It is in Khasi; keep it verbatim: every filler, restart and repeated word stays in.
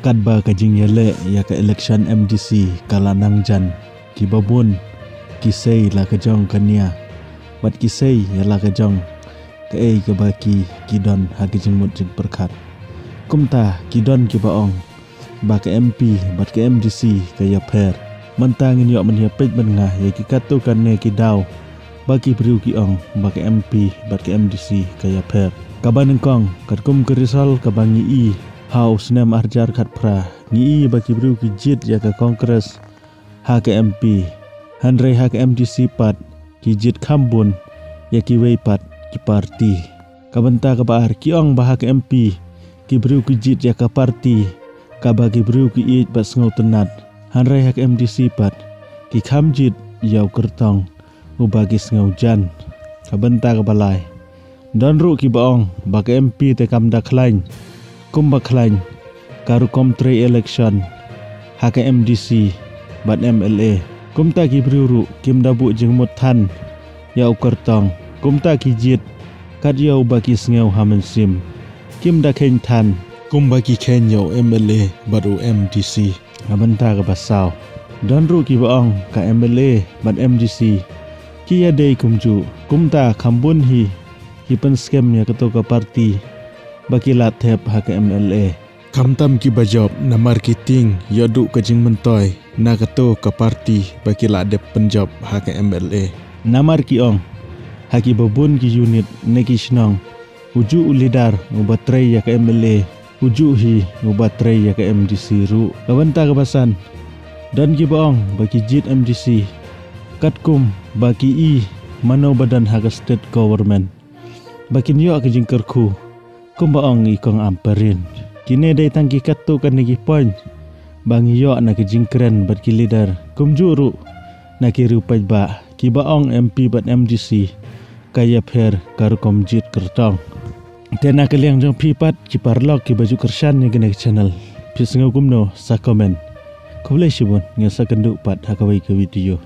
Katba ka jingïaleh ïa ka election M D C ka la nang jan, kiba bun ki sei la ka jong ka nia, bad ki sei ïa la ka jong kaei kaba ki, ki don ha ka jingmut jingpyrkhat. Kumta ki don kiba ong ba ka M P bad ka M D C ka ïapher. Mynta ngin ïoh ban ïa peit bad nga ïa ki katto katne ki daw ba ki briew ki ong ba ka M P bad ka M D C ka ïapher. Kaba nyngkong, katkum ka result kaba ngi i ha u snem ar hajar khatphra, ngi i ba ki briew ki jied ïa ka Congress ha ka M P, hynrei ha ka M D C pat ki jied kham bun ïa kiwei pat ki party. Ka bynta kaba ar, ki ong ba ha ka M P ki briew ki jied ïa ka party kaba ki briew ki ïeit bad sngewtynnat, hynrei ha ka M D C pat ki kham jied ïa u kyrtong uba ki sngew jan. Ka bynta kaba lai, don ruh kiba ong ba ka M P te kam da khlaiñ kumba khlaiñ ka rukom trei election ha ka M D C bad M L A. Kumta ki briew ruh kim da buh jingmut than ïa u kyrtong. Kumta ki jied kat ïa uba ki sngew ha mynsiem, kim da kheiñ than kumba ki kheiñ ïa u M L A bad u M D C. Ka bynta kaba saw, don ruh kiba ong ka M L A bad M D C ki ïadei kumjuh. Kumta kham bun hi ki pynskhem ïa kato ka party ba ki la thep ha ka M L A. Khamtam kiba jop, namar ki tieng ïoh duh ka jingmyntoi na kato ka party ba ki la dep pynjop ha ka M L A. Namar ki ong ha kiba bun ki unit ne ki shnong, ujuh u leader uba trei ïa ka M L A, ujuh hi uba trei ïa ka M D C ruh. Ka bynta kaba san, don kiba ong ba ki jied M D C katkum ba ki i mano ba don ha ka state government, ba kin ïoh ka jingkyrkhu, kumba ong i Kong Ampareen. Kine dei tang ki katto katne ki point ba ngi ïoh na ka jingkren bad ki leader, kumjuh ruh na ki riew paidbah kiba ong M P bad M D C ka ïapher ka rukom jied kyrtong. Te na ka liang jong phi pat ki paralok kiba ju kyrshan ïa kane ka channel, phi sngew kumno, sa comment. Khublei shibun, ngin sa kynduh pat ha kawei ka video.